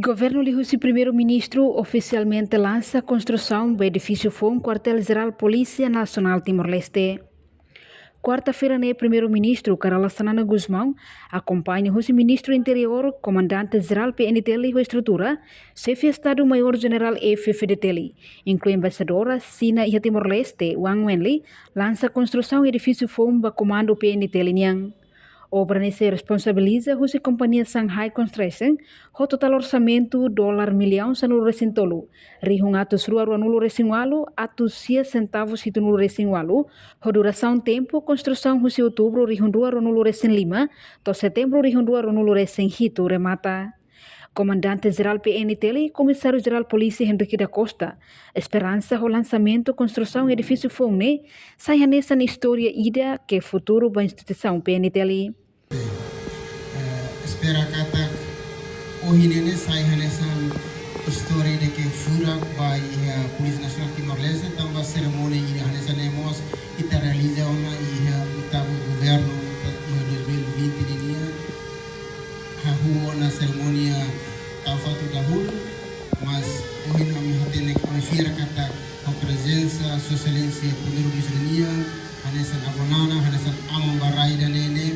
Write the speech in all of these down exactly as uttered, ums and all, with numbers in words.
Governu liuhusi Primeiru-Ministru ofisialmente lansa konstrusaun ba edifísiu foun Kuartél Jerál Polísia Nasionál Timor-Leste. Kuarta-feira ne'e Primeiru-Ministru Kay Rala Xanana Gusmão, akompaña husi Ministru Interiór, Komandante Jerál P N T L ho estrutura, Xefe Estadu Maiór Jenerál F-FDTL, inklui Embaixadora Xina iha Timor-Leste, Wang Wenli, lansa konstrusaun edifísiu foun ba Komandu P N T L nian. Obra ne'e sei responsabiliza husi kompañia Shanghai Construction, ho totál orsamentu dolar millaun sanulu-resin-tolu, rihun atus rua ruanulu-resin-ualu, atus sia sentavus hitunulu-resin-ualu, ho durasaun tempu konstrusaun husi Outubru rihun rua ruanulu-resin-lima, to'o Setembru rihun rua ruanulu-resin-hitu remata. Komandante Jerál P N T L, Komisáriu Jerál Polísia Henrique da Costa, esperansa ho lansamentu konstrusaun edifísiu foun ne'e sai hanesan istória ida ke futuru ba instituisaun P N T L. Eh, espera katak ohin ne'e sai hanesan istória ida ke furak ba iha Polísia Nasionál Timor-Leste, tanba serimónia ida hanesan ne'e mós ita realiza ona iha oitavu governu iha dois mil e vinte nian. Hahú ona serimónia tau fatuk dahuluk, mas ohin ami hatene, ami fiar katak ho prezensa Sua Exelénsia Primeiru-Ministru nian, hanesan avó Nana, hanesan aman ba rai ida-ne'e ne'e,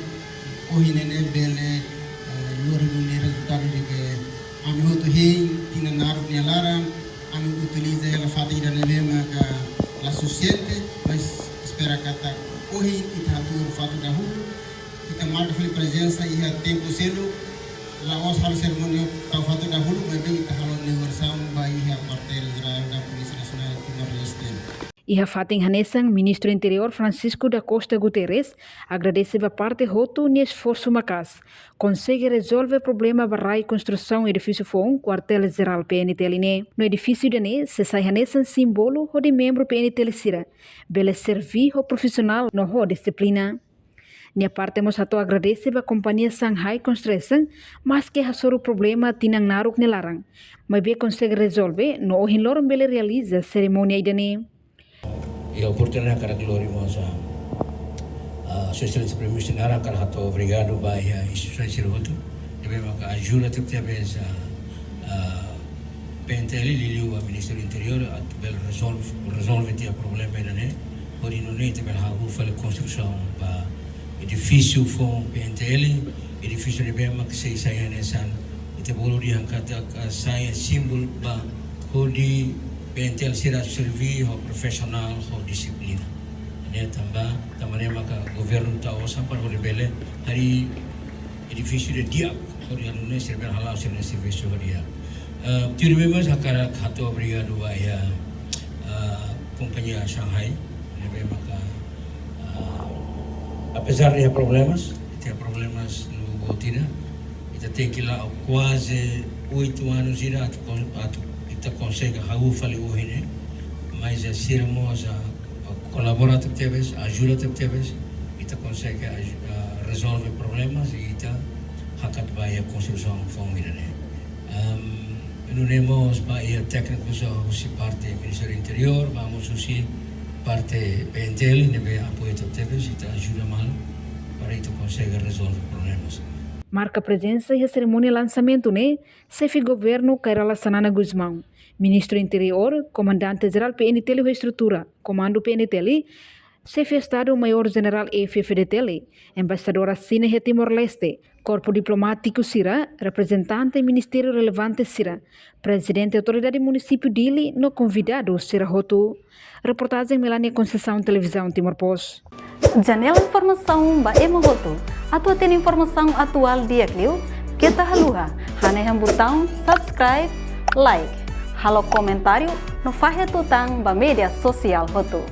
ohin ne'e ne'e bele, eh, lori duni rezultadu ida ke ami hotu hein, tinan naruk nia laran, ami utiliza hela fatin ida ne'ebé maka la sufisiente, mas espera katak ohin ita hatuur fatuk dahuluk, ita marka fali prezensa iha tempu seluk, la'ós halo serimónia tau fatuk dahuluk, maibé ita halo inaugurasaun ba iha Kuartél Jerál da Polísia Nasionál Timor-Leste. Iha fatin hanesan, Ministru Interiór Francisco da Costa Guterres agradese ba parte hotu nia esforsu maka'as konsege rezolve problema ba rai konstrusaun edifísiu foun Kuartél Jerál P N T L ne'e. No edifísiu ida-ne'e sei sai hanesan símbolu hodi membru P N T L sira bele serví ho profisionál no ho dixiplina. Nia parte mós hato'o agradese ba kompañia Shanghai Construction, maske hasoru problema tinan naruk nia laran, maibé konsege rezolve no ohin loron bele realiza serimónia ida-ne'e. Iha oportunidade hakarak lori mós, ah, ah, Sua Exelénsia Primeiru-Ministru naran hakarak hato'o obrigadu ba iha instituisaun sira hotu ne'ebé maka ajuda tebetebes, ah, ah, P N T L, liuliu ba Ministériu Interiór, atu bele rezolve, rezolve tiha problema ida-ne'e, hodi nune'e ita bele hahú fali konstrusaun ba edifísiu foun P N T L, edifísiu ne'ebé mak sei sai hanesan, ita bolu dehan katak, ah, sai símbolu ba hodi P N T L sira serví ho profisionál, ho dixiplina. Ne'e tanba, tanba ne'e maka governu tau osan para hodi bele harii edifísiu ida di'ak, hodi anu ne'e sira bele hala'o sira-nia servisu ho di'ak. Eh, tuirmai mós hakarak hato'o obrigadu ba iha, eh, kompañia Shanghai, ne'ebé maka, eh, apezar de problemas, ita iha problemas no boot ida, ita tenke la'o kuaze oitu anus ida atu kon-, atu ita konsege hahú fali ohin ne'e, mas, eh, sira mós, eh, kolabora tebetebes, ajuda tebetebes, ita konsege aju-, ah, rezolve problemas i ita hakat ba iha konstrusaun foun ida-ne'e. Am, nune'e mós ba iha téknikus husi parte Ministériu Interiór, ba mós husi parte P N T L, ne'ebé apoiu tebetebes, ita ajuda malu, para ita konsege rezolve problemas. Marka prezensa iha serimónia lansamentu ne'e, Xefe Governu Kay Rala Xanana Gusmão, Ministru Interiór, Komandante Jerál P N T L ho estrutura, Komandu P N T L, Xefe Estadu Maiór Jenerál F-FDTL, Embaixadora Xina iha Timor-Leste, korpu diplomátiku sira, reprezentante ministériu relevante sira, Prezidente Autoridade Munisípiu Dili no konvidadu sira hotu. Reportajen Melania Conceição, Televizaun Timor Post. Janela informasaun ba ema hotu. Atu hatene informasaun atuál di'ak liu, keta haluha hanehan butaun subscribe, like, halo komentáriu no fahe tutan ba média sosiál hotu.